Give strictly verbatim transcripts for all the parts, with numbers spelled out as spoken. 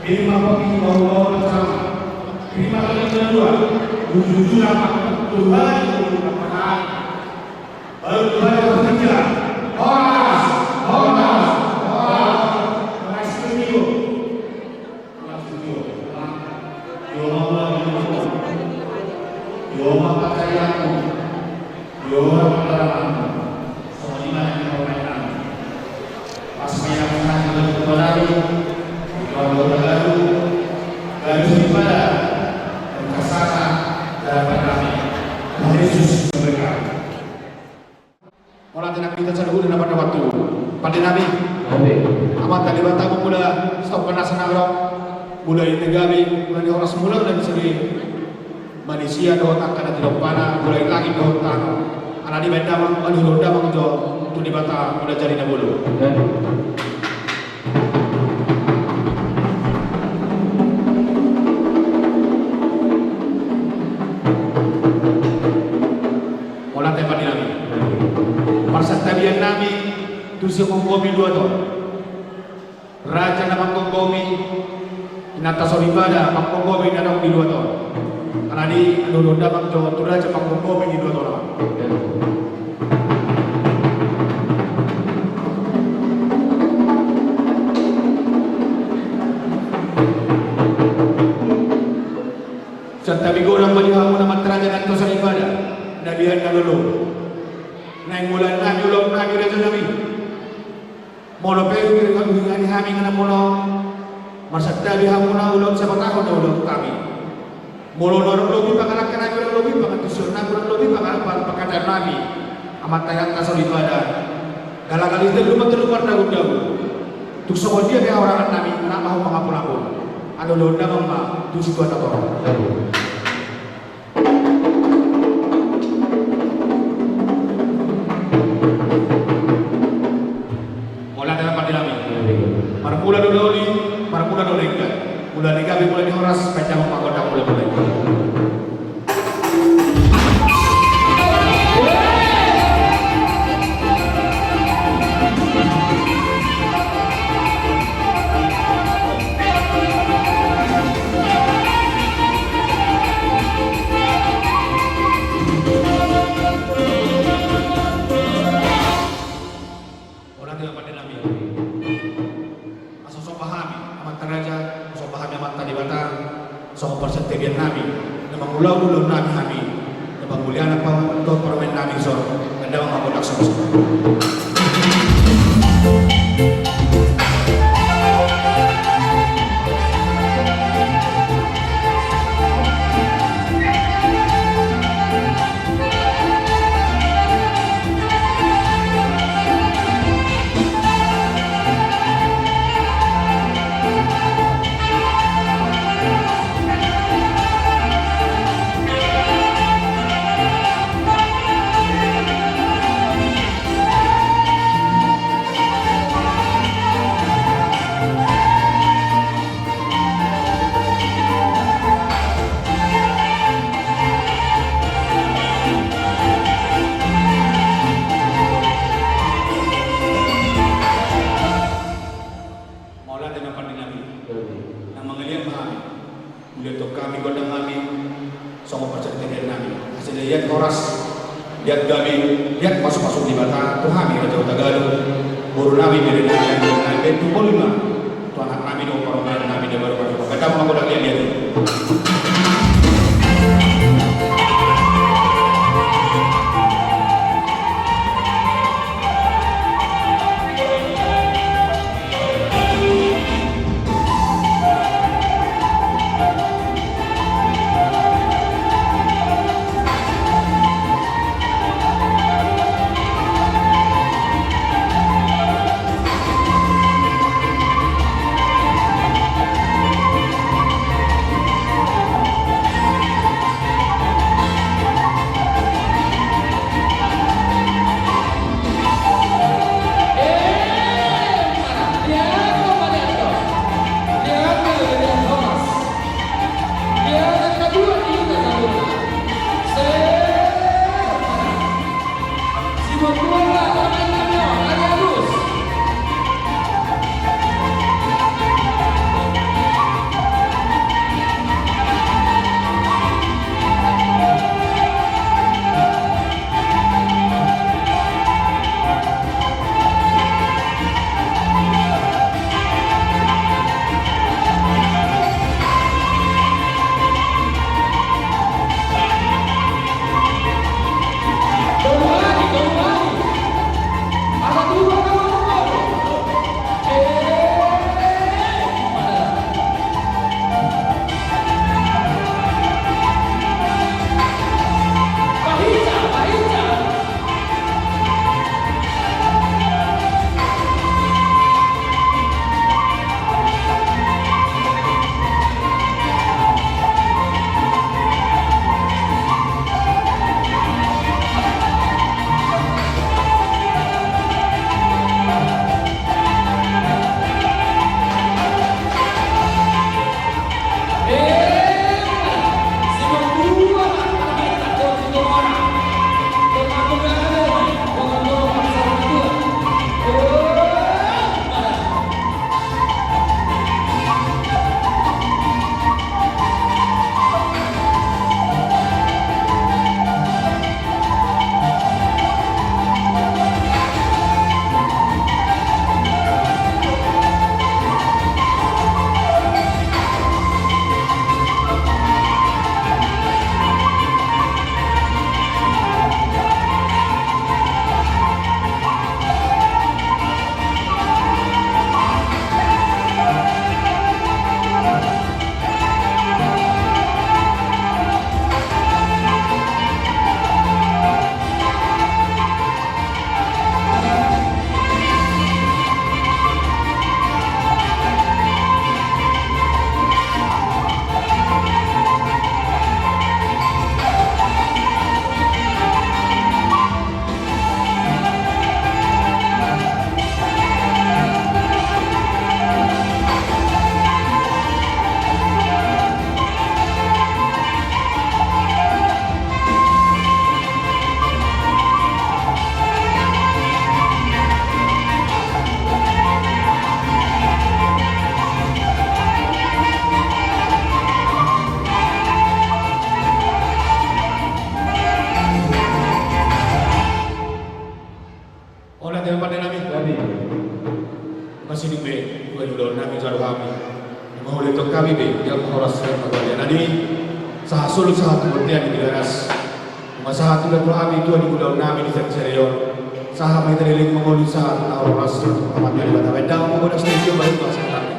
Ima pagi bahwa bersama. Terima kasih kedua. Jujur apa? Tuhan yang berkata. Baru Tuhan yang berkata. Horas, horas, horas. Horas itu. Horas itu. Yo, mama, yo, mama. Yo, mama, kata aku. Yo, mama, kata aku. Songon i ma na di pemain nami. Pas main aku na di pemain nami. Di pemain nami. Garis daripada. Dan kasana. Dapat nami. Tuhan Yesus memberkati. Mauliate nang hita saluhutna na pardapotan tu pande nami. Amin. Amanta Debata mangula stop panasan na ro. Mula i na gabe, mula ni horas mula, mula ni seri. Manisia dohot angka na tilompana, mula i langit dohot tano. Alani i baen damang, aluhon damang jo tu Debata mula jadi na bolon. Amin. Mauliate pande nami. Parsantabian nami tu si gomgomi luat on. Raja na manggomgomi, inanta soripada manggomgomi na adong di luat on. Alani i aluhon damang jo tu raja manggomgomi di luat on. Santabi godang ma di hamu amanta raja, inanta soripada, na biar na lolo. Naeng ulaon nami, ulaon nami raja nami. Molo pe huingot hami, nang molo marsantabi hamu na ulaon sabatahon na ulaon nami. Molo na adong lobi pangalangka nami, adong lobi pangantusion nami, adong lobi pangkataion nami. Amanta, inanta soripada. Gala-gala i tolu ma tolu mardagu-dagu. Tung songon dia pe hahorangan nami, na ma ho mangapul-apul. Aluhon damang ma tu si tua na torop. Mauliate pande nami. Marmula do na uli, marmula do na denggan. Mula ni gabe, mula ni horas, panjang ma gondang mula-mula. Mauliate pande nami. Asa somba hami amanta raja, somba hami amanta Debata, songon parsantabian nami, na mangula ulaon nami hami, na pangulian nami, parumaen nami dison, na damang ma gondang songon. Mauliate ma pande nami. Nang mangaliat ma hami. Mauliate hami, gondang hami. Songon parsantabian nami. Asa liat horas, liat gabe, liat pasu-pasu ni Debata tu hami Raja Hutagalung, boru nami, bere nami, bere nami, baen tu polima, tu anak nami dohot parumaen nami, da baru baru. Kata manggoda liat-liat. Hami. Masini be, tua ni ulaon nami jalo hami. Mangoli tong hami be, jalo horas be, mangoli nami. Sahat solu sahat tu bontean di Tigaras. Masahat tu hami tua ni ulaon nami di Tigaras on. Sahat ma hita leleng mangoli sahat na horas tu hami di Batam. Endang mangoli station baru pas hami.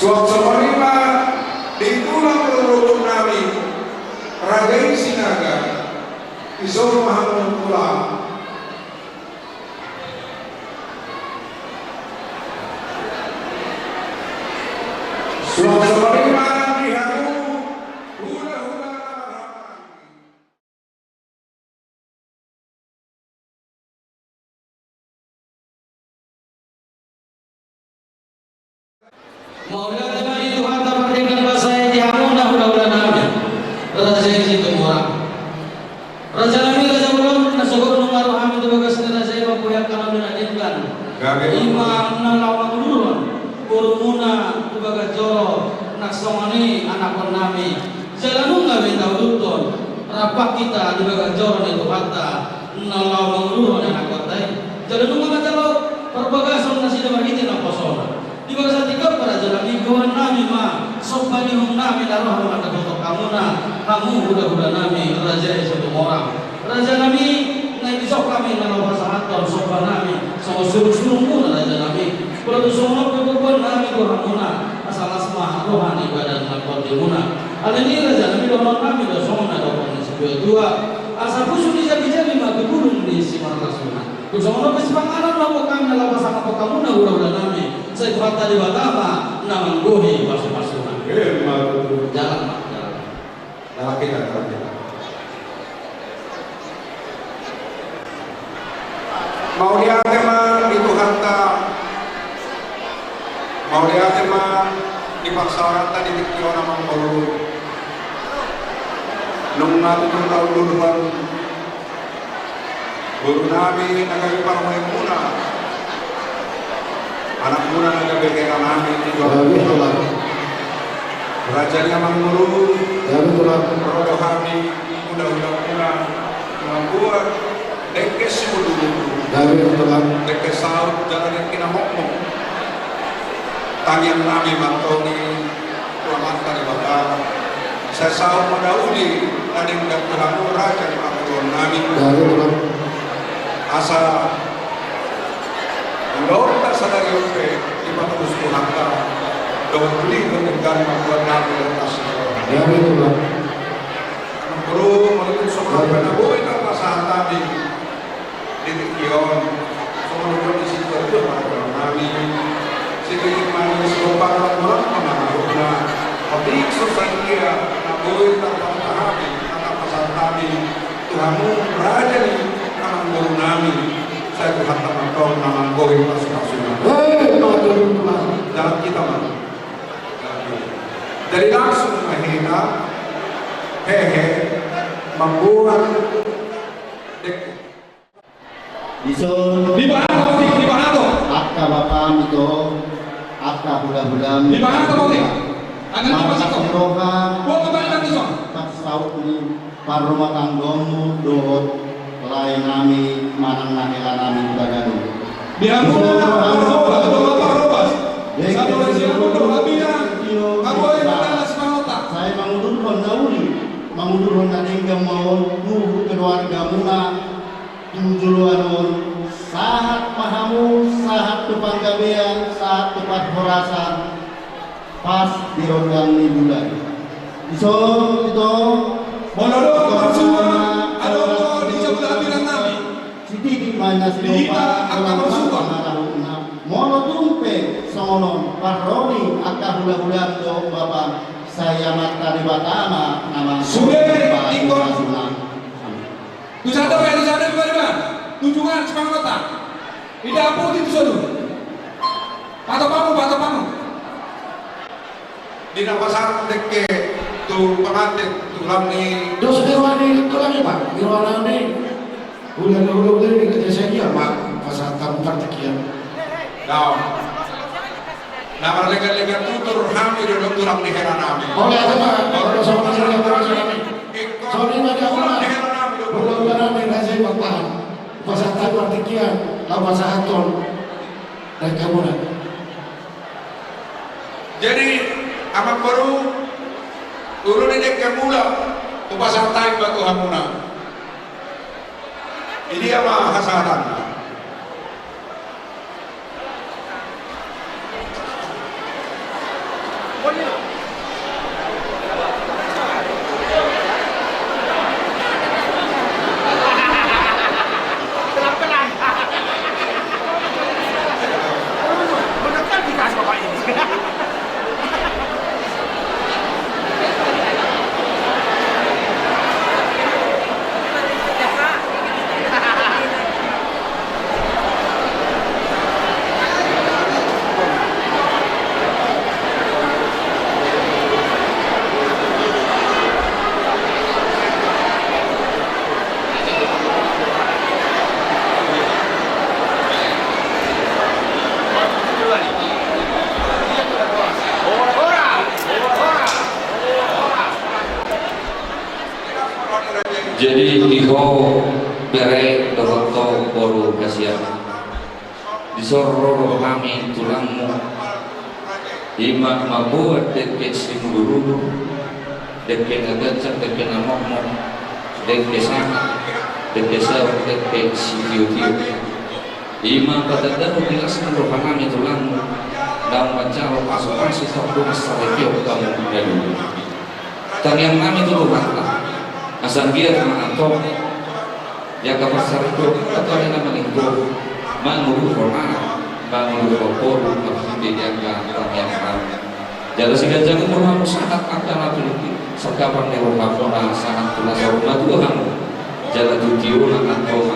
Suang songon i ma di tulang rorobot nami, Raja i Sinaga, dison ma hamu tulang. Suang songon i ma di hamu hulahula na marhahamaranggi. Mauliate ma di Tuhanta pardenggan basa i di hamuna hulahula nami, Raja i Situmorang. Raja nami, raja bolon, na sogot nunga ro hami tu bagas ni raja i mamboan hami na denggan. Gabe. I ma na laho mangudurhon borumuna tu bagas joro, nang songon i anakkon nami. Jala nunga be tauduthon rap hita di bagas joro ni Tuhanta na laho mangudurhon anakkonta i. Jala nunga manjalo parbagason nasida marhite naposona. Di bagasan tingki on, raja nami, gohan nami ma somba ni uhum nami na ro hami mandapothon hamuna, hamu hulahula nami, Raja i Situmorang. Raja nami, na dison hami na laho pasahathon somba nami songon surungsurungmuna, raja nami. Molo tung songon on pe gogoan nami tu hamuna, asa las ma roha ni badan nang tondimuna. Alani i, raja nami, dohonon nami do songon na didok ni situatua: Asa pusu ni jabijabina ma tu bulung ni simarlasuna. Tung songon on pe sipanganon ma hami na laho pasahathon hamuna hulahula nami, sai Tuhanta Debata ma na manggohi pasupasuna. Emma tutu. Jalan ma, jalan. Jalan kita, jalan kita. Mauliate ma di Tuhanta. Mauliate ma di parsaoranta di tingki on, amang boru. Nunga tutu taudurhon boru nami na gabe parumaenmuna, anakmuna na gabe hela nami di Tulang. Raja ni amang boru. Ro do hami hulahula muna mamboan dengke simudurudur. Dengke saut jala dengke na mokmok. Tangiang nami ma antong i tu Amanta Debata, sai saut ma uli na denggan tu hamu, raja ni parngoluon nami. Asa ulaonta sadari on pe dipatulus Tuhanta, dohot uli dohot denggan ma buat nami dohot asi ni roha. Amang boru, molo tung songon on pe na boi tarpasahat hami di tingki on, songon na didok ni situatua ma dohonon nami: Sititik manis rupana, murah ma pangarahutna. Otik so sadia na boi tarpasahat hami, na tarpasahat hami tu hamu, raja ni amang boru nami, sai Tuhanta ma antong na manggohi pasupasuna. Hei, mantap, Tulang. Jalan kita ma. Jadi langsung ma hita hehe mamboan dengke. Dison. Dibahen do, Otik, dibahen do. Angka bapam ito, angka hulahulam. Dibahen do, Otik. Marlas ni roha. Boa, dibahen do, dison. Pas saut ni parrumatanggaonmu dohot lae nami manang na hela nami tu tagana. Di hamu na parhobas, dohot parhobas. Saluhut siamun dohot hambirang. Hamu ae ma na sipangotak. Sai mangudurhon na uli, mangudurhon na denggan ma on tu keluargamuna tu joloan on, sahat ma hamu, sahat tu panggabean, sahat tu parhorasan. Pas di ronggang ni bulan. Dison, ito. Molo adong parsua, adong do di jabu hambirang nami. Sititik ma na di hita angka parsua. Molo tung pe songon on parro ni angka hulahulam dohot bapam, sai Amanta Debata ma na manggohi. Sude, ingkon. Tu sada pe, tu sada pe, tu sada pe. Tunjukkan sipangotak. Ida aputi tu solu. Patok hamu, patok hamu. Di na pasahat dengke tu pangantin, tulang ni. Dos di roha ni tulang i, Pak. Di roha ni. Ulang, ulang, ulang, ulang, ulang, ulang, ulang. Na marleganlegan tutur hami do dohot tulang ni hela nami. Mauliate ma, mauliate ma, mauliate ma. Songon i ma di hamu. Tulang ni hela nami do. Tulang ni hela nami, raja i, bertahan. Pasahat hami partingkian, laho pasahathon dengkemuna. Jadi, amang boru, ulu ni dengkemuna, hupasahat hami ma tu hamuna. Di dia ma hasahatan. Jadi di ho bere dohot ho boru hasian, dison ro rohanami tulangmu, i ma mamboan dengke simudurudur, dengke na ganjang, dengke na mokmok, dengke sahat, dengke saur, dengke sitiotio. I ma patandahon di las ni rohanami tulangmu, naung manjalo pasupasu tong dongan saripeon hamu na dua. Tangiangnami tu Tuhanta, asa anggiat ma antong di angka parsaripeon, antong na mangido, mangudurhon anak, mangudurhon boru, marhite di angka tangiangnami. Jala siganjang umur hamu sahat angka na tingki, sangkapan ni rohamuna sahat tu na saur matua hamu, jala tu tiona antong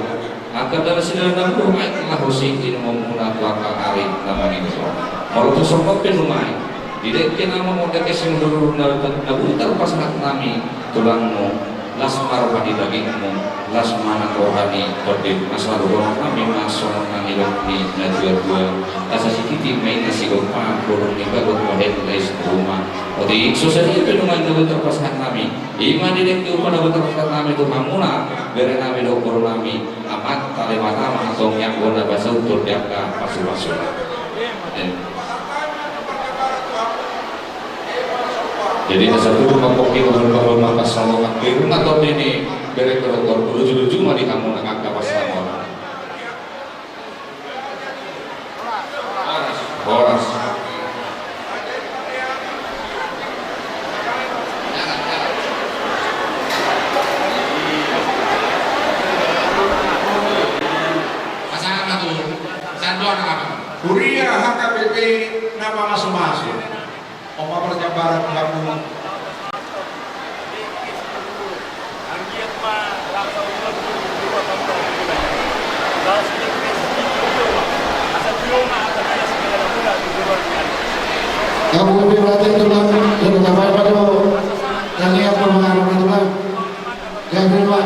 angka na sidalan na buruk, ai laho siinomonmuna tu angka ari na mangihut on. Molo tung songon pe nuaeng, di dengke na mokmok, dengke simudurudur na, na boi tarpasahat nami tulangmu, las ma roha ni dagingmu, las ma nang roha ni tondimuna, asa dohonon nami ma songon na nidok ni na tuatua: Asa sititi ma inna sigompa, bolon ni bagot ma hela i saur matua. Otik so sadia pe nuaeng na boi tarpasahat nami, i ma di dengke upa na boi tarpasahat nami tu hamuna, berenami dohot borunami. Amanta Debata ma antong na pasahathon di angka pasupasuna. Jadi asa tutu ma pongki, bahul-bahul ma pansalongan, di rumah tondi ni bere dohot boru, luju-luju ma di hamu nang angka pansalongan. Horas. Huria H K B P na mamasu-masu. Oma parjambaran hamu. Kamu lebih berarti tulang, lebih gampang pada yang lihat permangan tulang. Yang kedua.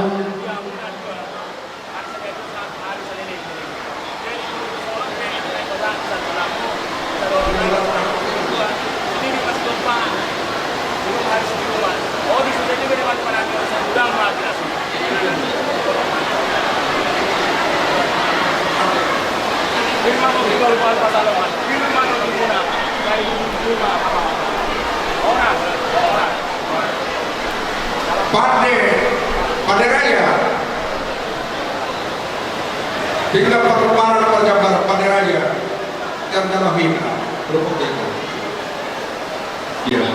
Pande, Pande Raya. Tinggal pakemparan parjambaran, Pande Raya. Jam jam hina. Berhubung kita. Iya.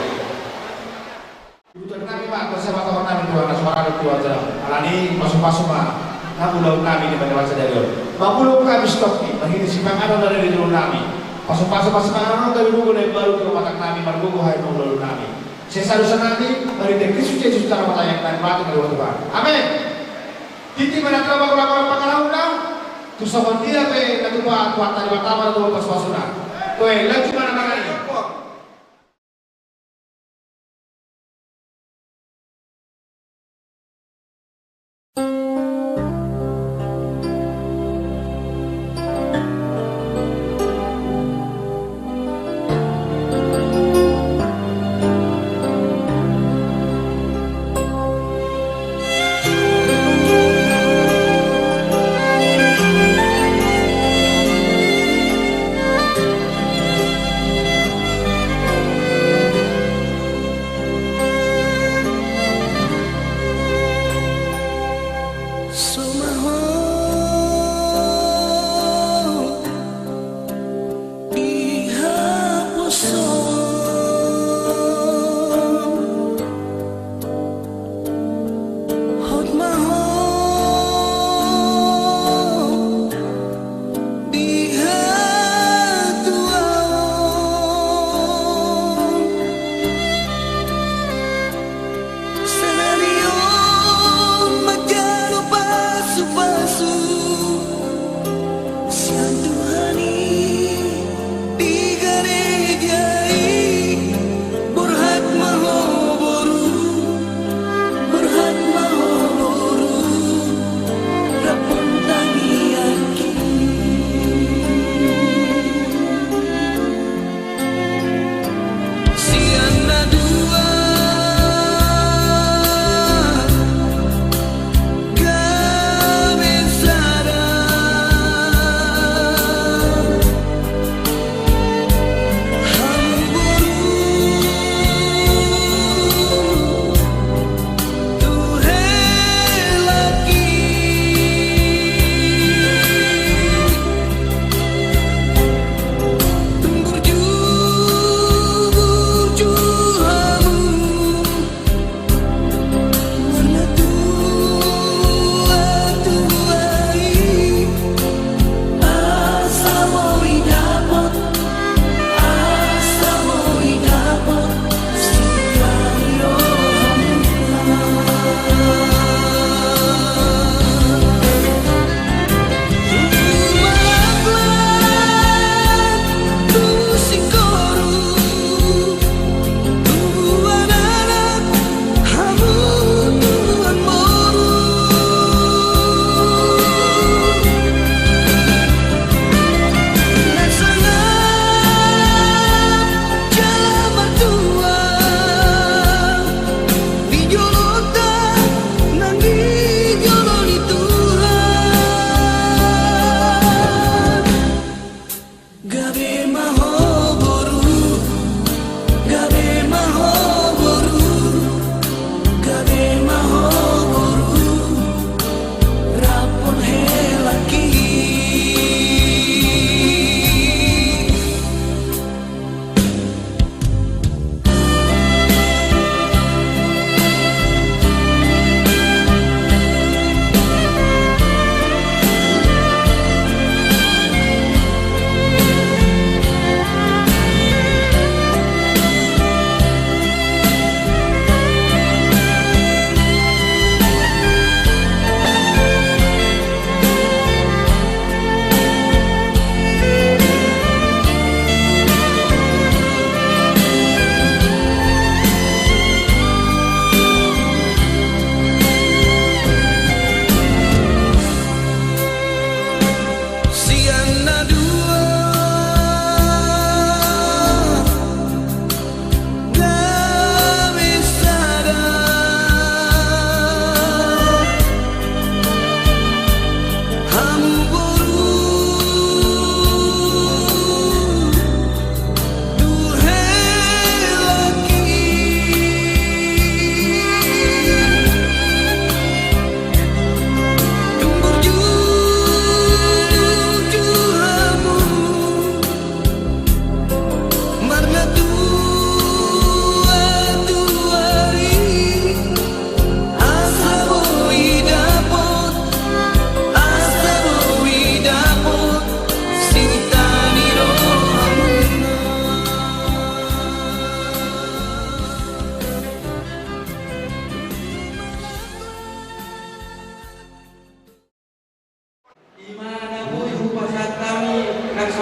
Ibutan nami ma, bersama teman nami, Tuhan, suara Tuhan, Tuhan. Alani, pasu-pasu ma. Namu daun nami di mana baca dari. Mangulung nami stok ni, marhite sipanganon dari daun nami. Pasu-pasu ma sipanganon dari buku dari baru ke mata nami, marbuku hai daun nami. Sesa dosa nami, marhite Kristus Jesus Tuhan, mata yang nami mati, marbuku Tuhan. Amin. Titi ma na tupa, mangulak-ulak pangalahuna, tu songon dia pe na tupa, Tuhanta Debata ma na tupa pasu-pasuna. Toe, lanjut ma na mangan i.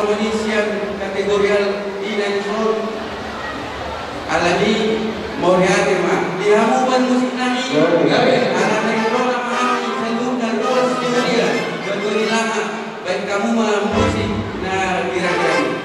Indonesia kategorial di Nelson. Alani mauliate ma di hamu band musik nami. Alani rona ma hami saluhutna luas ni huria, bondon ni lama, baen hamu ma musik na kira-kira.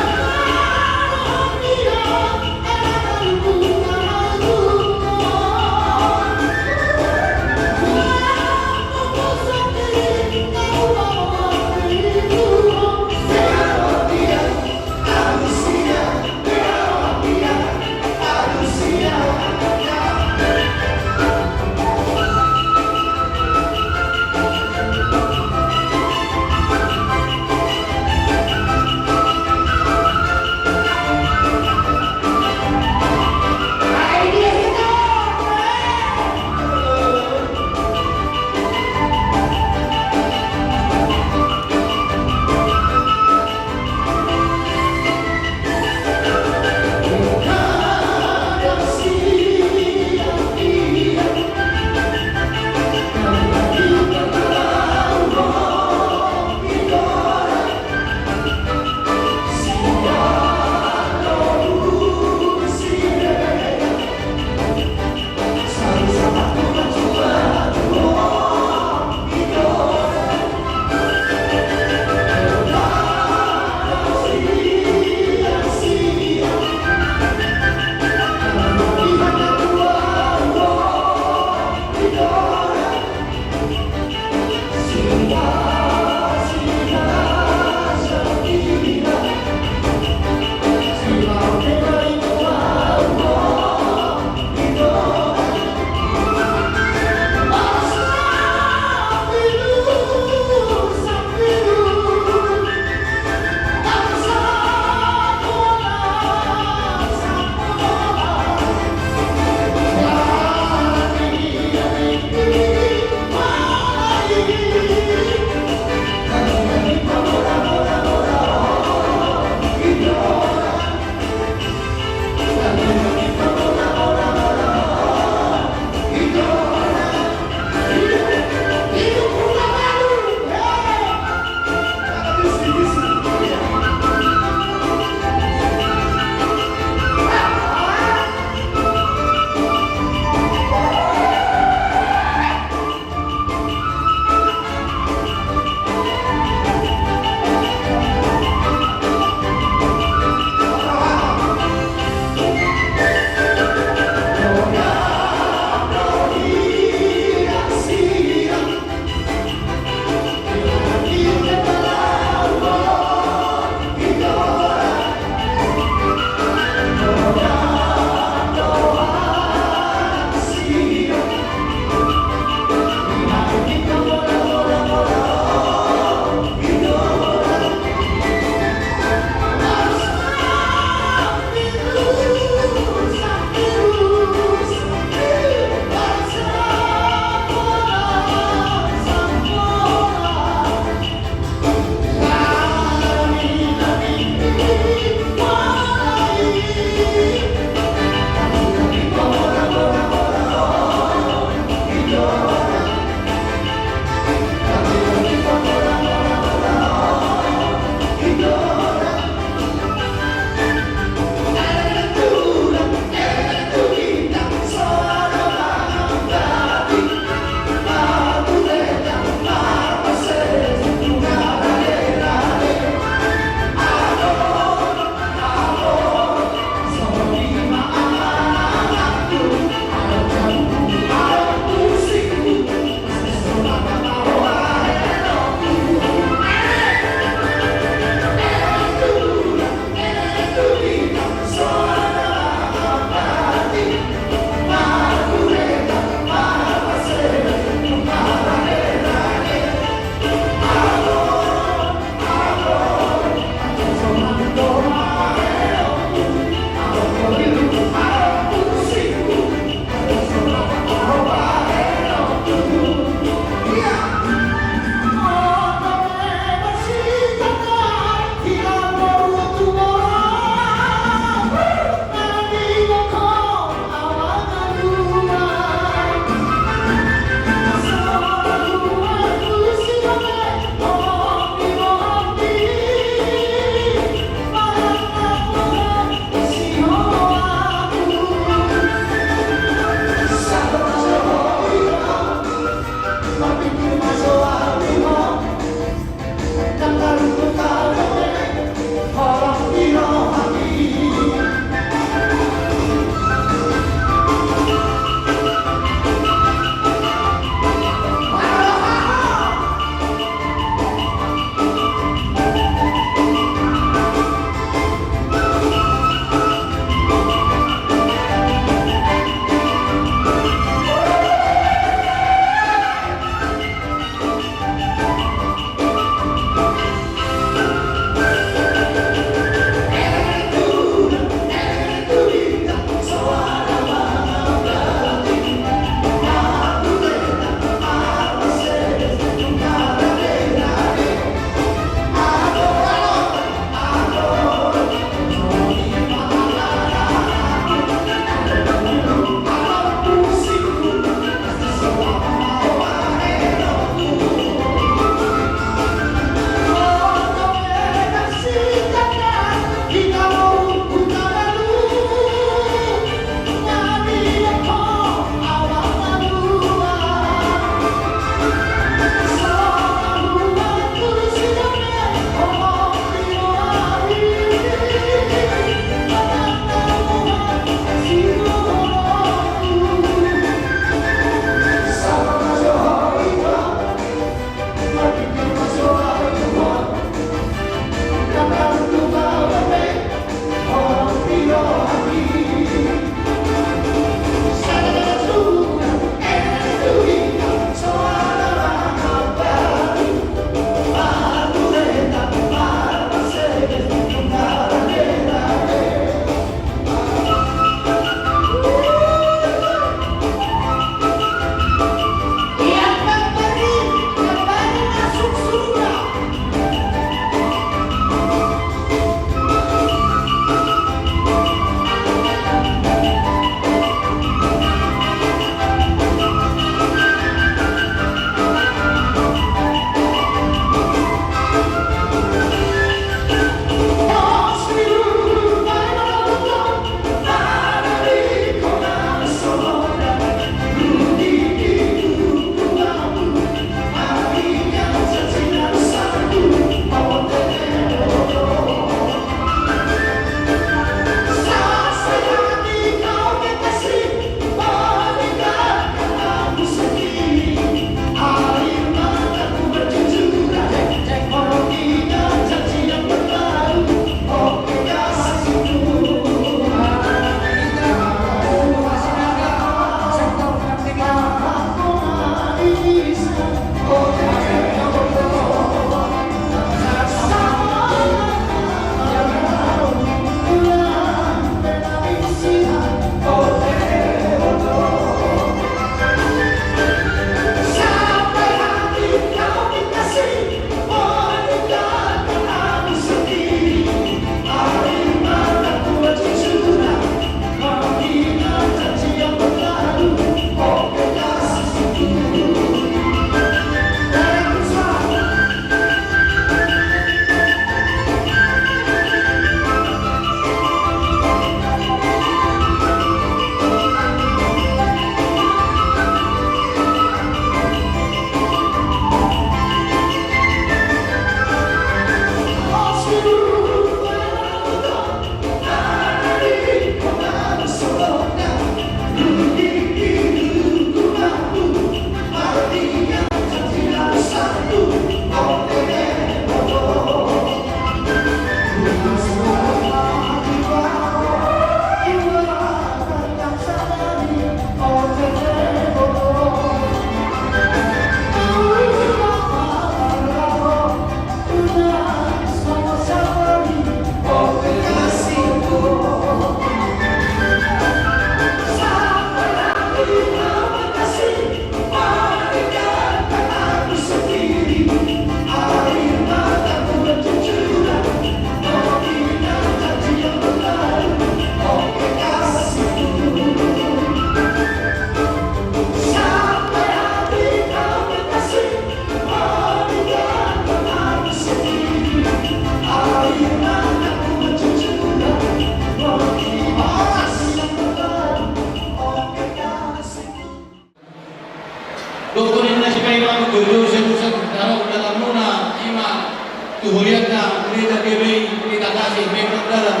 Dalam.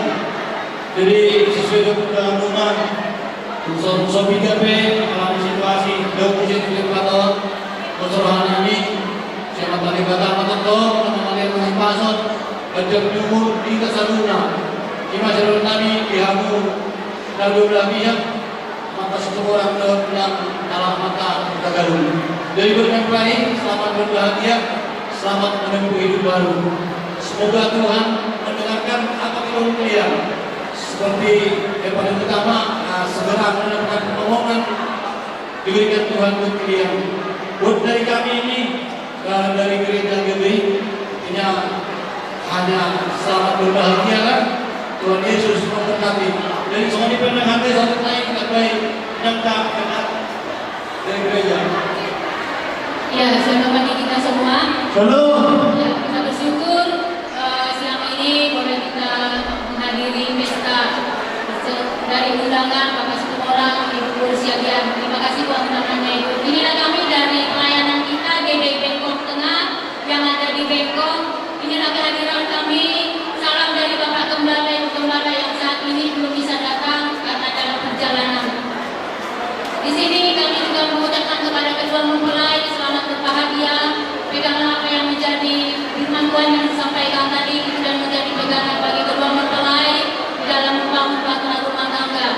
Jadi, sesuai dengan pengumuman, unsur-unsur tiga P, dalam situasi, dua puluh satu Februari, unsur hanami, siapa tadi kata, apa tuh, nama dia, nama pasot, kerja penyumur, kita saruna, di masyarakat kami, di hamu, lalu dah pihak, maka satu orang dalam dalam mata tergabung. Jadi bermain baik, selamat berbahagia, selamat menempuh hidup baru. Semoga Tuhan mendengarkan apa keluh kalian. Seperti yang paling utama, ah, segera mendapatkan pertolongan diberikan Tuhan buat kalian. Buat dari kami ini, eh, dari gereja G B I, intinya hanya selamat berbahagia kan? Tuhan Yesus memberkati. Jadi songon i pe nang hami, satu lain, nang baik, nang tak, nang tak. Dari gereja. Ya, selamat pagi kita semua. Shalom. Ya, kita bersyukur, eh, siang ini boleh kita menghadiri pesta dari undangan Bapak Situmorang, Ibu Guru Siagian. Terima kasih buat undangannya, Ibu. Inilah kami dari pelayanan kita, G D I Bengkong Tengah, yang ada di Bengkong. Inilah kehadiran kami. Salam dari Bapak Gembala, Ibu Gembala yang saat ini belum bisa datang karena dalam perjalanan. Di sini kami juga mengucapkan kepada kedua mempelai selamat berbahagia. Pegangan apa yang menjadi firman Tuhan yang disampaikan tadi itu dan menjadi pegangan bagi kedua mempelai di dalam membangun bahtera rumah tangga.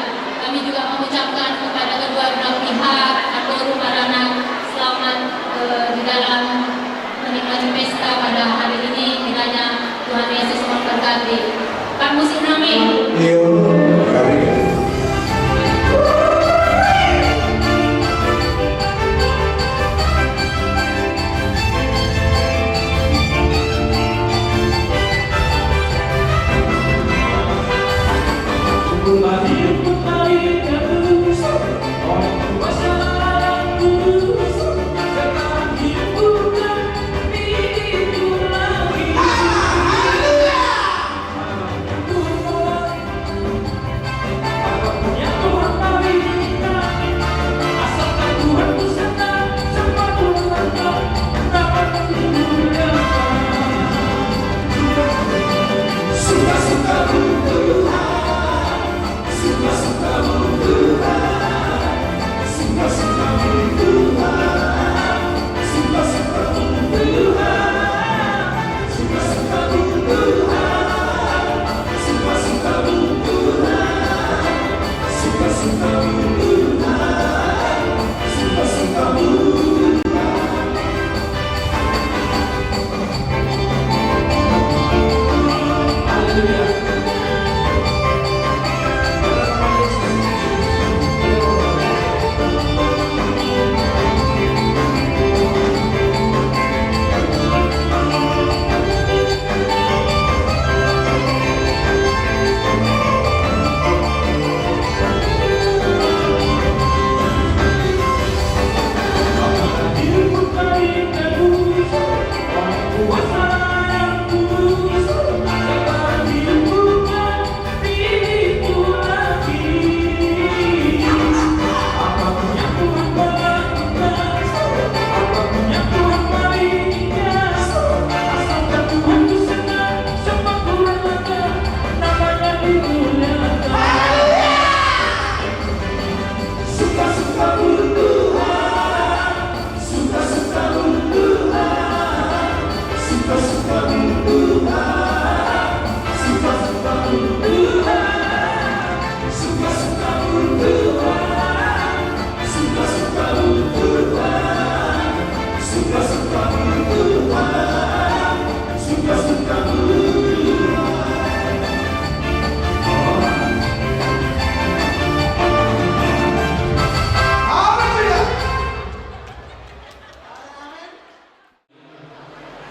Kami juga mengucapkan kepada kedua belah pihak, atau rumah anak, selamat, eh, di dalam menikmati pesta pada hari ini, kiranya Tuhan Yesus memberkati. Pak musik nami. Iyo, kami.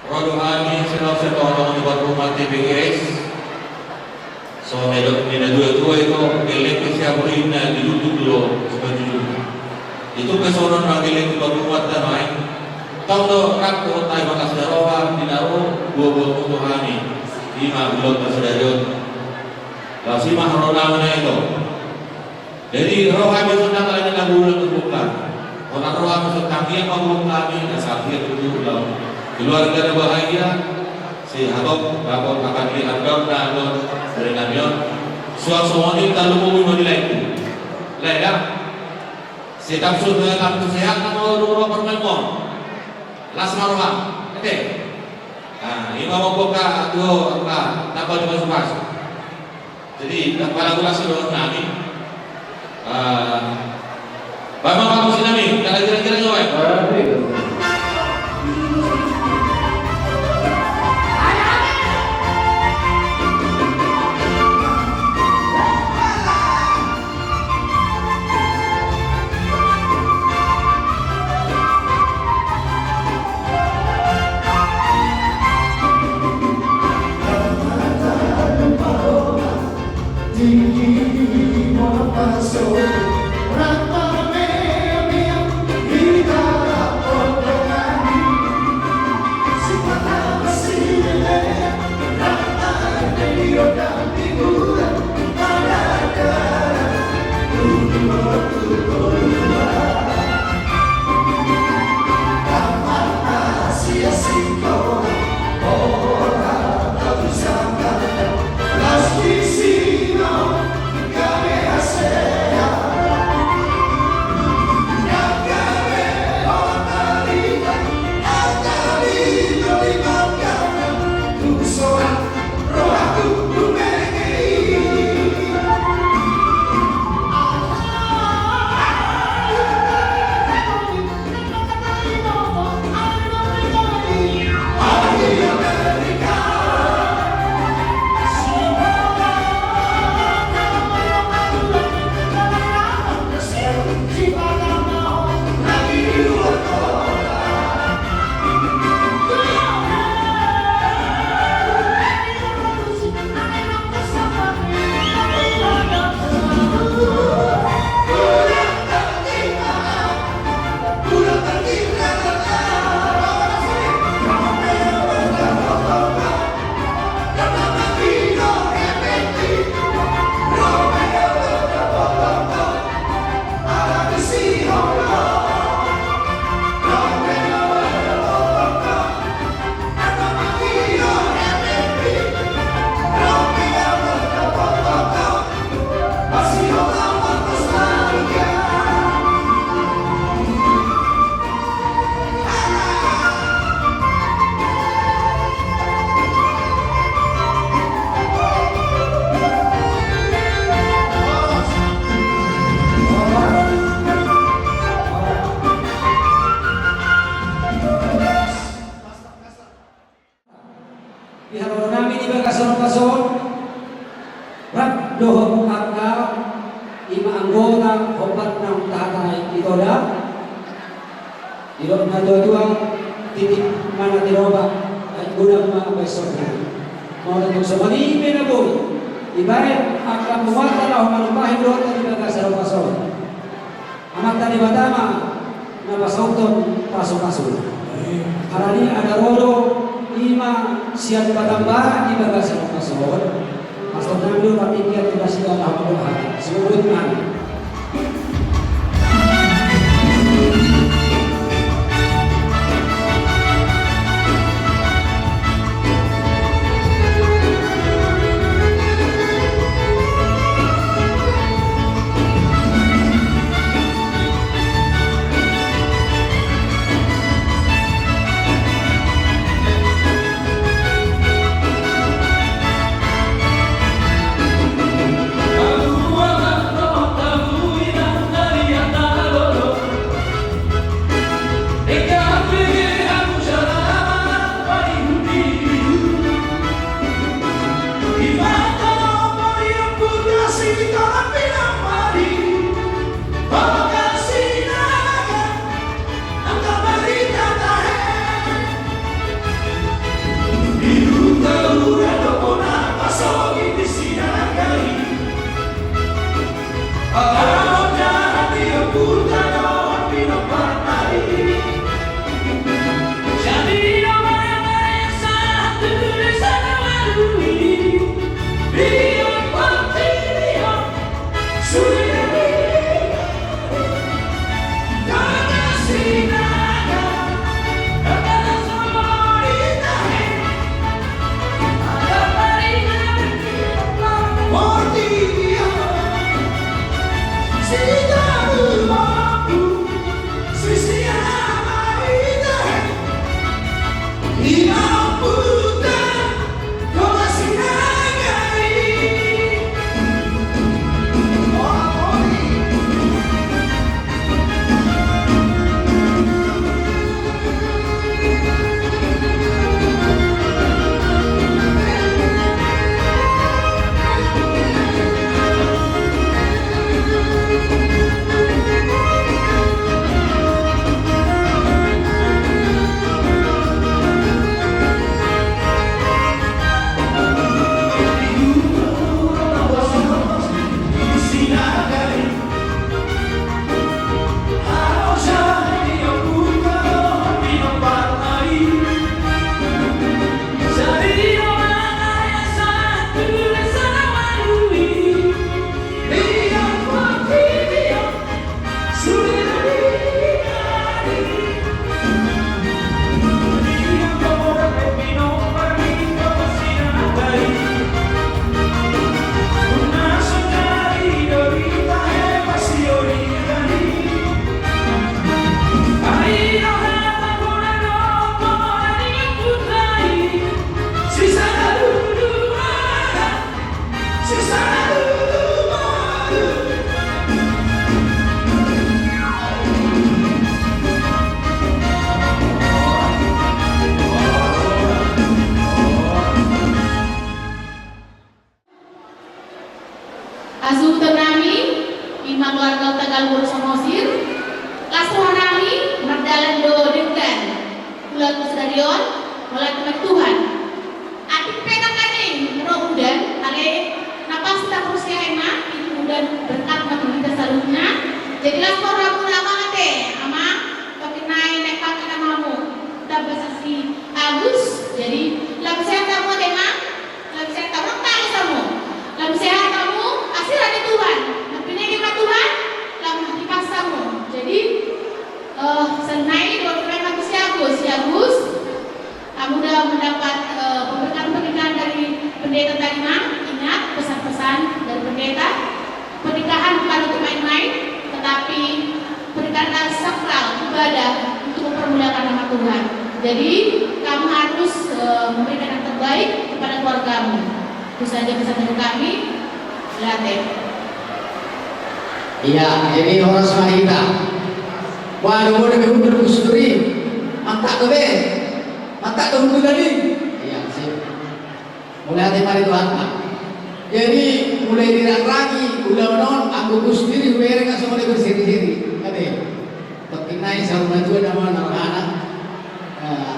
Ro do hami, sian hami sian tonga-tonga ni parhurmat T B G S. So, na didok ni na tua-tua i, gelleng pe siamun i, na dilunjung do sipanjujungna. Itu pe songon na gelleng ni parhurmat tano i. Tau do rap tu hami, bagas ni roha, di na ro boaboamu tu hami. I ma ulaonta sadari on. Laos i ma haroro nami na i do. Jadi, ro hami sonang, alani na ulaon tu hami. Sonang ro hami sonang, ia ma ulaon hami, na sahat ia tutu ulaon. Keluarga na bahagia, si hatop, dapot, akan di andor, na andor. Songon i, tarlumobi ma di laengku. Lae da. Tetap sut, tetap sehat, na molo dung ro parmainmon. Las ma roham. Ate. Nah, i ma mamboan tu ho angka tamba ni pasupasu. Jadi, ndang pola las do nami. Ah, baen ma pamusikan nami, kada kira-kira nyo, eh. Di haroro nami di bagasan ombas on, rap dohot angka i ma anggota hombar naung tahatai i, Toda. Didok na tuatua, titip ma na tiroba, ai godang ma baen songgot. Molo tung songon i pe na boi, dibaen angka muata laho manumbahi dohot di bagasan ombas on. Amanta Debata ma na pasauthon pasupasu. Alani i, asa ro do i ma sian patambaran di bagasan ombas on. Pastor nami do partingkian tu nasida laho mambuat hata. Sibobot nami. Hasuhuton nami, ima keluarga Hutagalung Samosir, las roha nami mardalan do denggan. Ulaon sadarion, mauliate ma di Tuhan. Atik pe tangkas ro udan, alai na pasti taparsiahi ma, itu udan berkat ma tu hita saluhutna. Jadi las rohamuna, Amang, ate, Amang, tonti nai naeng pangke hamu. Tamba sasi Agus, jadi lam sehat hamu, ate, Amang. Lam sehat hamu, tangkas hamu. Lam sehat hamu, asi roha ni Tuhan. Lam pinege ma Tuhan, lam hipas hamu. Jadi, eh, sonai do permen aku si Agus, si Agus. Kamu udah mendapat, eh, pemberkatan-pemberkatan dari pendeta tadi, Mang. Ingat pesan-pesan dari pendeta. Pernikahan bukan untuk main-main, tetapi pernikahan adalah sakral ibadah untuk mempermuliakan nama Tuhan. Jadi, kamu harus, eh, memberikan yang terbaik kepada keluargamu. Itu saja pesan dari kami. Mauliate. Iya, jadi horas ma hita. Wah, lu mau lebih hundur Gus Dur i. Mantap tuh, be. Mantap tuh hundur tadi. Iya, sip. Mauliate ma di Tuhanta. Jadi, mulai dirangrangi ulaon on, anggo Gus Dur i hubereng, asa mulai berseri-seri. Ate. Tonti nai saur matua nama na rohana. Eh,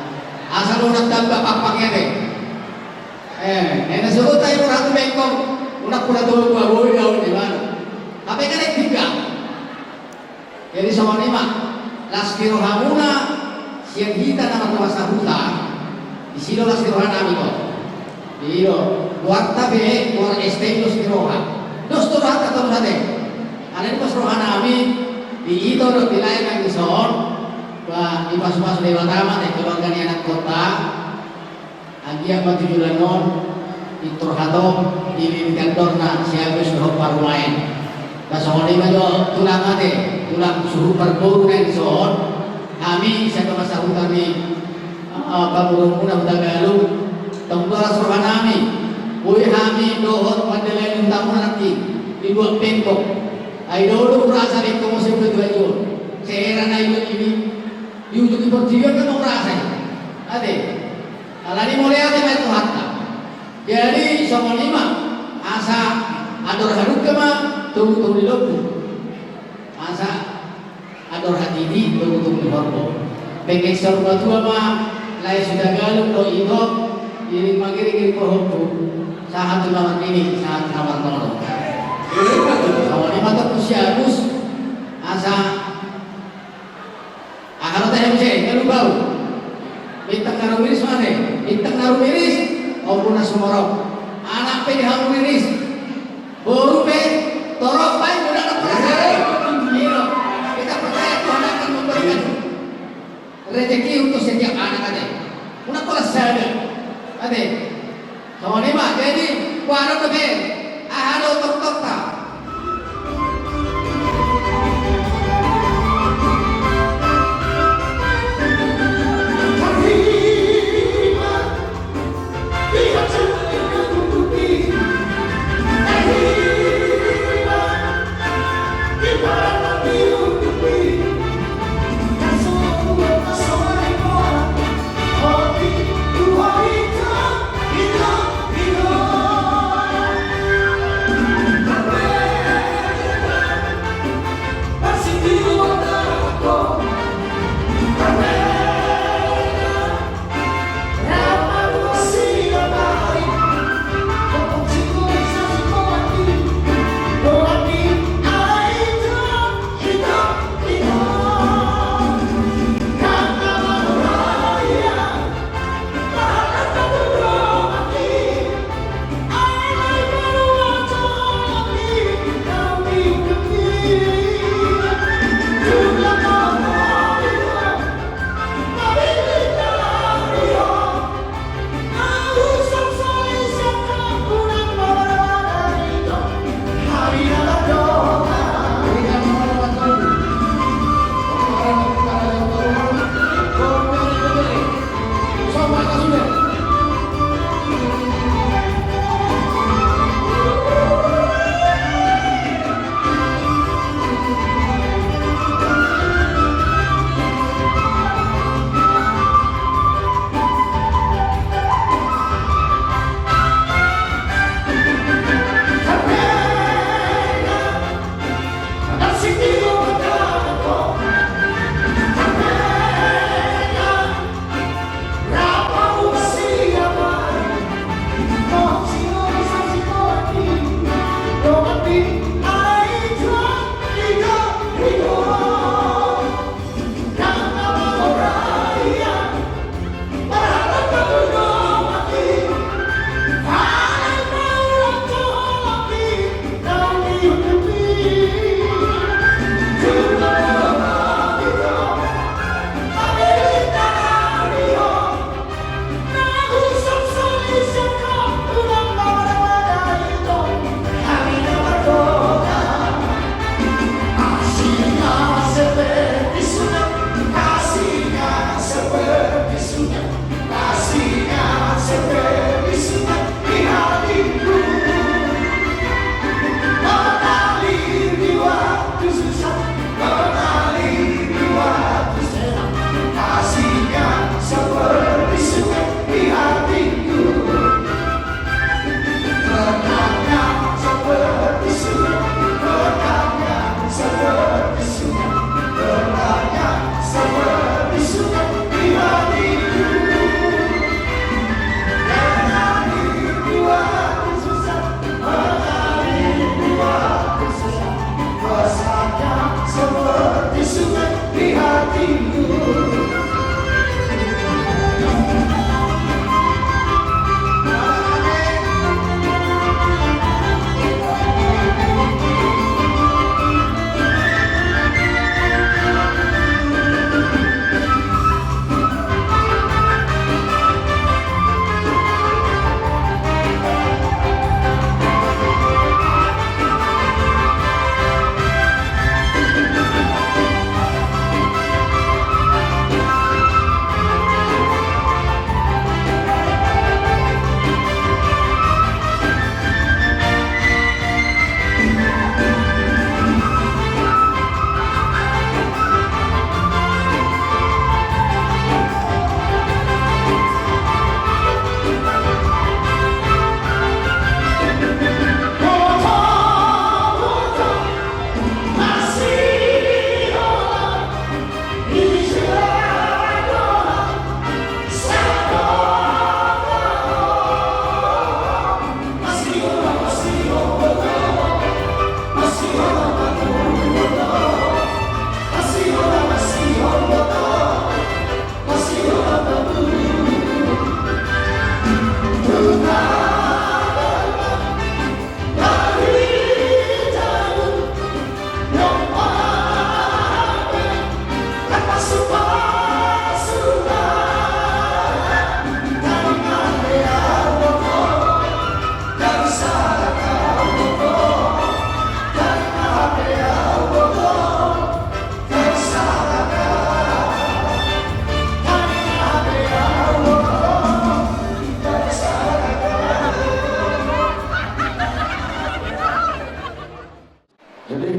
asa unang tamba pampang, ate. Eh, ena sogot ai rohana tu bengkong. Unang pura tolu dua boi daun di mana. Hape kan tiga. Jadi songon i ma, las ni rohamuna sian hita na martong sahuta, disi do las ni roha nami do. Di do, goarta pe goar S T M dos ni roha. Dos do rohanta tong sate. Alai di pos roha nami, di ito do di lae nang dison, ba, dipasu-pasu Debata ma, te keluarga ni anak kota. Anggiat ma tu joloan on, pintor hatop, dililiti andorna, si Agus dohot parumaen. Ba songon i ma jo tulang ate, tulang suhut parboru na dison, hami sian dongan sahuta ni, eh, pamoruonmuna Hutagalung, tong do las roha nami, boi hami dohot mandalani hutamuna nangkin, di luat bengkok. Ai do do hurasa bengkok muse baju-baju on. Sehera na i do ini, di ujung ni portibi on kan hurasa i. Ate. Alani mauliate ma di Tuhanta. Jadi songon i ma, asa andor hadungka ma togu-togu ni lombu. Asa andor hatiti togu-togu ni horbo. Pengen saur matua ma lae Hutagalung dohot ito, iring mangiring, iring pahompu. Sahat tu na marnini, sahat tu na marnono. Songon i ma tu si Agus, asa aha do tahe muse, galu bau. Bintang na rumiris ma ate, bintang na rumiris, ompu na sumorop. Anak pe di hamu riris. Boru pe, torop, baen, unang pola sada. Io, kita percaya Tuhan akan memberikan rezeki untuk setiap anak ate. Unang pola sada. Ate. Songon i ma, jadi, kuanon dope, aha do tongtongta.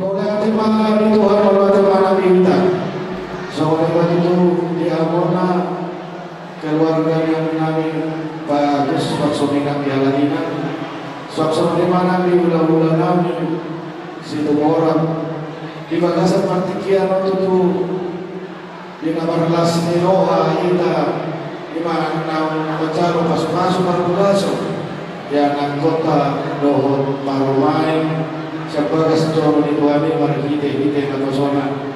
Mauliate ma di Tuhan, mauliate ma di hita. Songon i ma tutu di hamuna keluarga ni ami nami Pak Agus, songon i nang di halak inang, songon i ma nang di hulahula nami Situmorang. Di bagasan partingkian on tutu, di na marlas ni roha hita, i ma naung manjalo pasupasu parbagason di anakkonta dohot parumaen, sian bagas joro ni Tuhan i marhitehite naposona.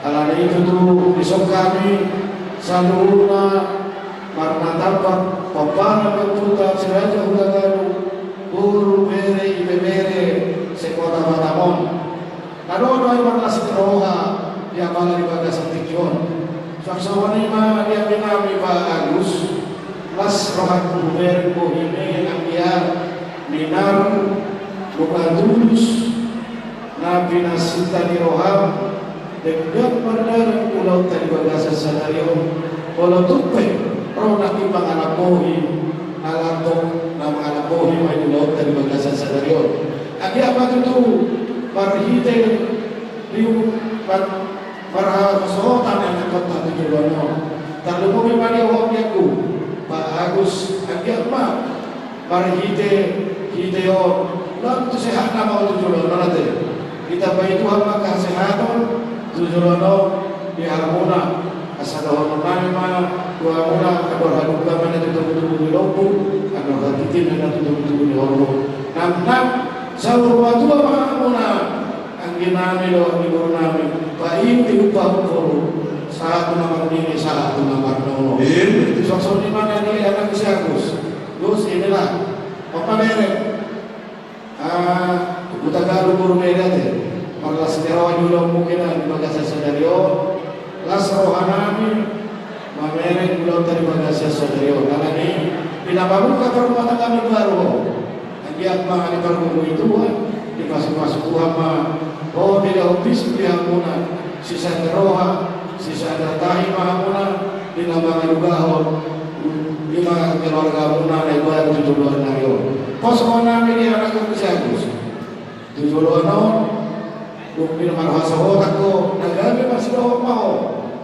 Alani i tutu, dison hami saluhutna marnatampak pomparan ni ompunta Si Raja Hutagalung, boru, bere, ibebere se-Kota Batam on. Na ro do hami marlas ni roha di apala di bagasan tingki on. Songon i ma di ami nami Pak Agus, las rohangku hubereng bohim i, anggiat minar nunga tulus na pinasinta ni roham, denggan mardalan ulaonta di bagasan sadari on. Molo tung pe ro nangkin mangalap bohi, na lambok na mangalap bohi ma i ulaonta di bagasan sadari on. Anggiat ma tutu marhite riu, mar-, marhasohotan anakkonta tu joloan on. Tarlumobi ma di ho, anggiat, Pak Agus, anggiat ma marhitehite on, lam tu sehatna ma ho tu joloan on ate. Ditambai Tuhan ma hasehaton tu joloan on di hamuna. Asa dohonon nami ma tu hamuna, andor halumpang ma na tu togutogu ni lombu, andor hatiti ma na tu togutogu ni horbo. Nang, nang saur matua ma hamuna, anggi nami dohot ni boru nami, paima di upa upa, sahat tu na marnini, sahat tu na marnono. Songon i ma na di anak si Agus. Gus, inilah. Opa bere. Ah, Hutagalung boru, bere ate. Marlas ni roha di ulaonmuna di bagasan sadari on. Las roha nami mamereng ulaonta di bagasan sadari on. Alani i, di na mamungka parrumatanggaon na baru ho, anggiat ma dipargogoi Tuhan, dipasupasu Tuhan ma ho, dilehon bisuk di hamuna, sisada roha, sisada tahi ma hamuna di na mangalugahon, di na keluargamuna na ibaru tu joloan nari on. Pos ma nami di anakkonta si Agus tu joloan on. Dung di na marhasohotan ho, na gabe marsidohot ma ho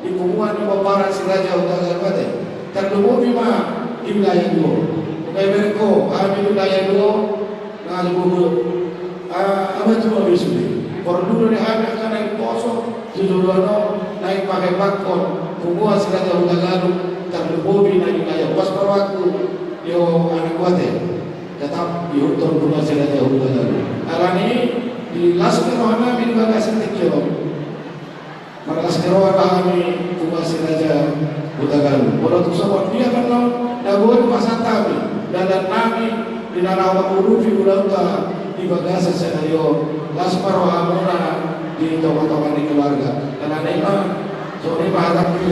di punguan ni pomparan Si Raja Hutagalung ate. Tarlumobi ma di wilayah dua. Nunga ibereng ho hami di wilayah dua, na di bobo, ah, abatua be sude. Porlu do di hami angka na imposo tu joloan on, na ipahepakhon punguan Si Raja Hutagalung, tarlumobi na di wilayah. Pos ma rohangku di ho, anakku ate. Tetap diihuthon punguan Si Raja Hutagalung. Alani i, di las ni roha nami di bagasan tingki on, marlas ni roha ma hami punguan Si Raja Hutagalung. Molo tung songon dia pe annon na boi pasahat hami, dalan nami di na laho mangurupi ulaonta di bagasan sadari on, las ma rohamuna di tongatonga ni keluarga. Alani i ma, songon i ma hatangku.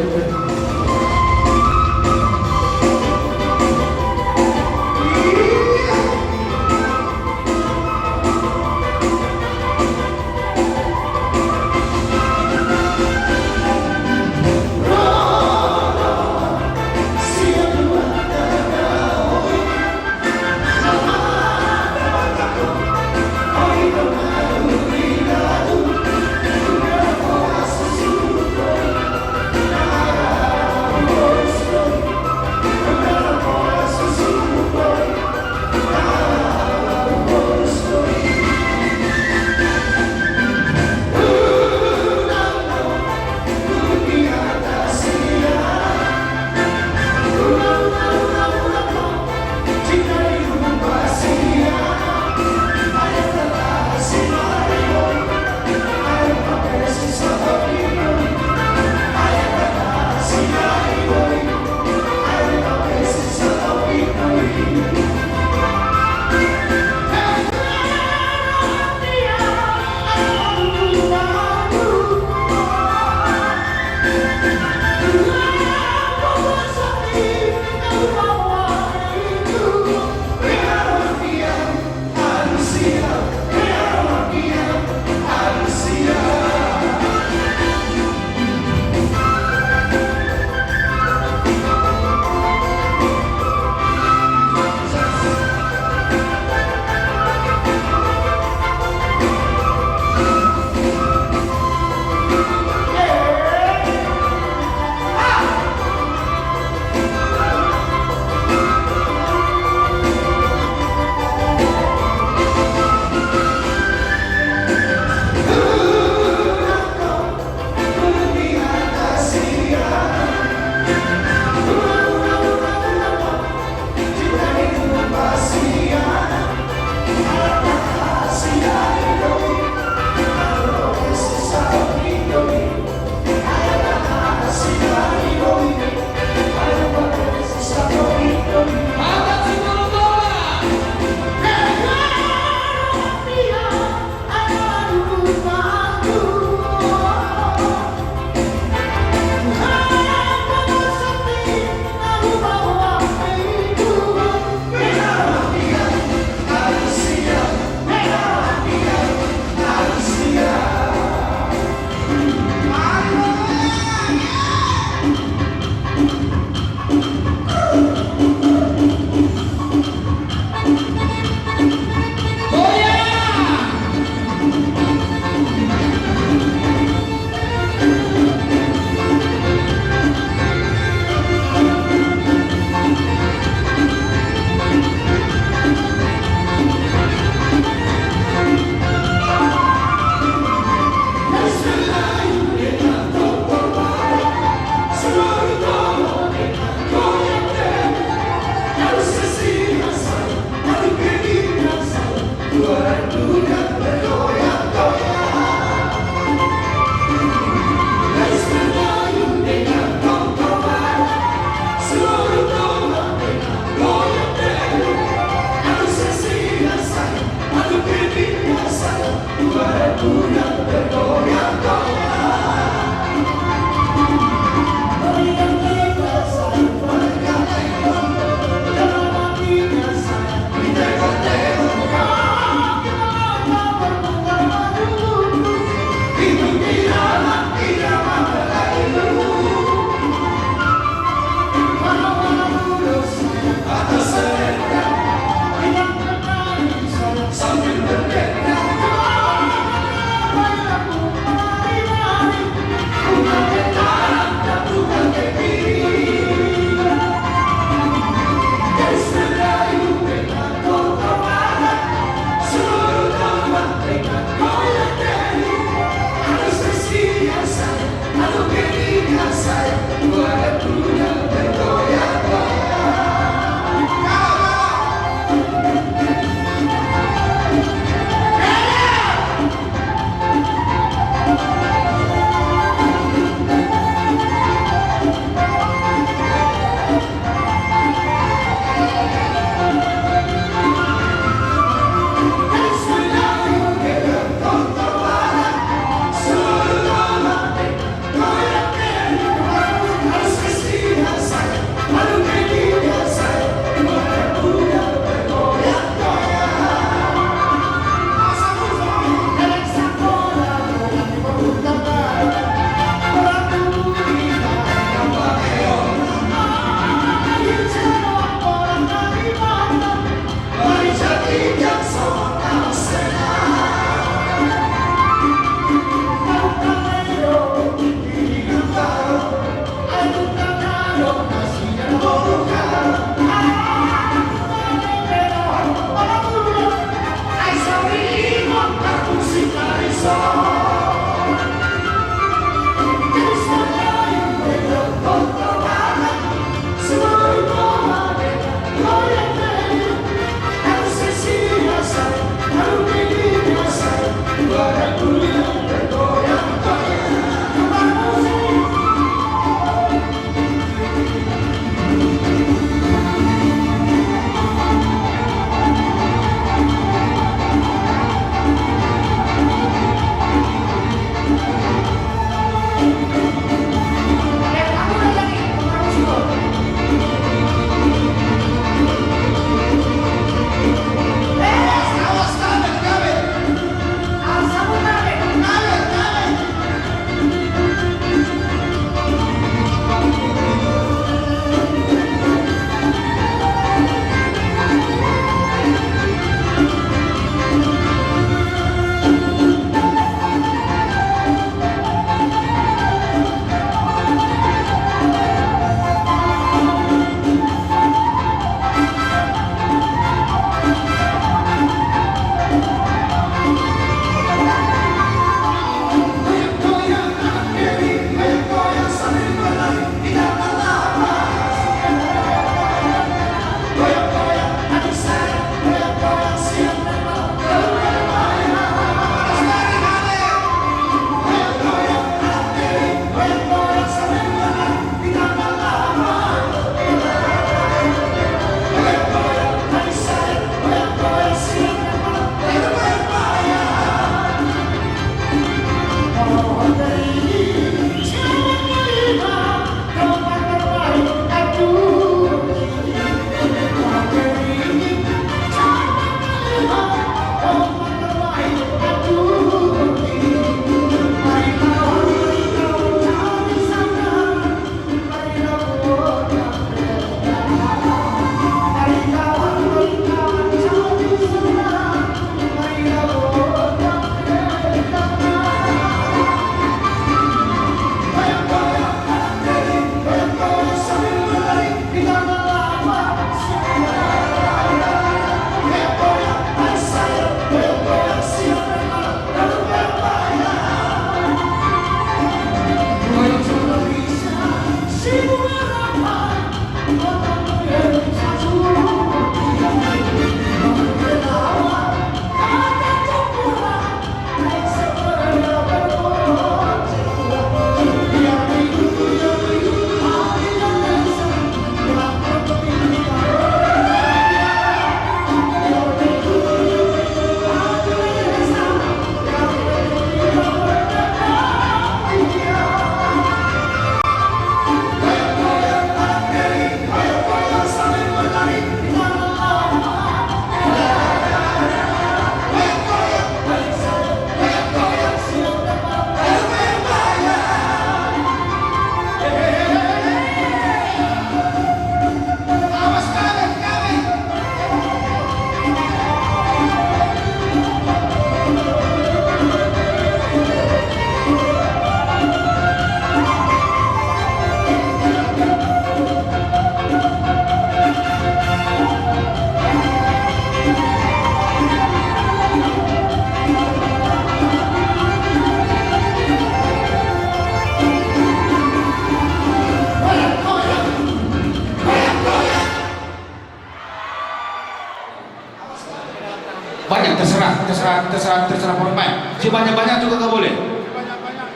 Banyak, terserah, terserah, terserah, terserah pemain. Sebanyak-banyak juga nggak boleh. Banyak, banyak.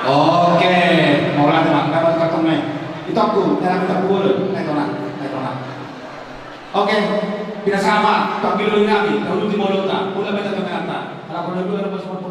Oke, mau lagi, Bang. Dapat kartu main. Itu aku, dalam kita pukul. Naik tona, naik tona. Oke, kita sama, Pak Gilul Nabi, dahulu di Molota, mulai baca pemain. Kalau perlu dua, ada semua